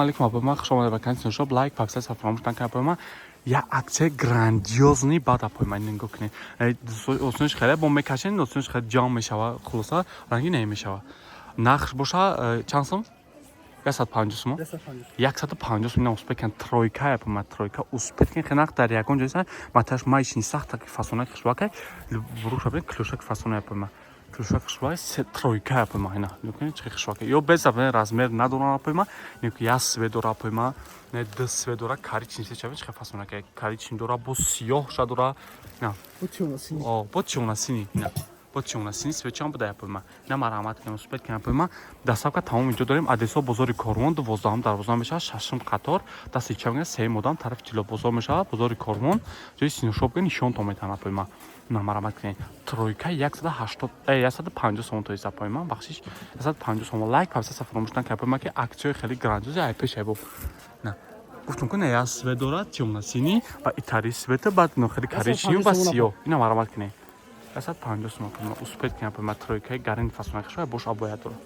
Алейкум, апома, хуш омадед ба канали Синошоп. Лайк, подписаться фаромӯш накунед, апома. Я акция грандиозный бад, апома, нигоҳ кунед. Осониш хеле бо мекашен, осониш хеле ҷамъ мешава, хулоса ранги намешава. Нархш боша чанд сом? 150 сом. 150 сом ина успеть кан тройка, апома, тройка успеть кан. Нарх дар ягон ҷой маташ майшни сахта ки фасона хушвака буруша бин, клюшак фасона, апома, клюшак хушвай тройка, апома, ина нигоҳ чӣ хушвака. Ё без размер надорам, апома, нигоҳ, як цвет дора, апома, не, ду цвет дора, коричневый се чави чӣ фасона ка, коричневый дора, бо сиёҳ ша дора, на бо тёмно-синий, ина бо тёмно-синий цвет чам буда, апома. На марҳамат кунем, успеть кунем, апома. Доставка тамом инҷо дорем. Адресҳо: бозори Корвон, 12-ум дарвоза мешавад, шашум қатор, дасти чап, сеюм одам, тарафи Тилло бозор мешавад. Бозори Корвон, ҷои Синошоп нишонтон метавон, апома. На марҳамат кунед, тройка 180, 150 сомон, то есть, апома, бахшиш, 150 сомон. Лайк, подписаться фаромӯш накунед, апома, ки аксияи хеле грандиозный ай пеш айбо. На гуфтум ку, не, як цвет дорад, тёмно-синий ва итари цвета, баъд хеле коричневый ва сиёҳ. Ина марҳамат кунед, 150 сом, успеть кунед, апома, тройкаи гарини фасона хушвай бош абояд дорад.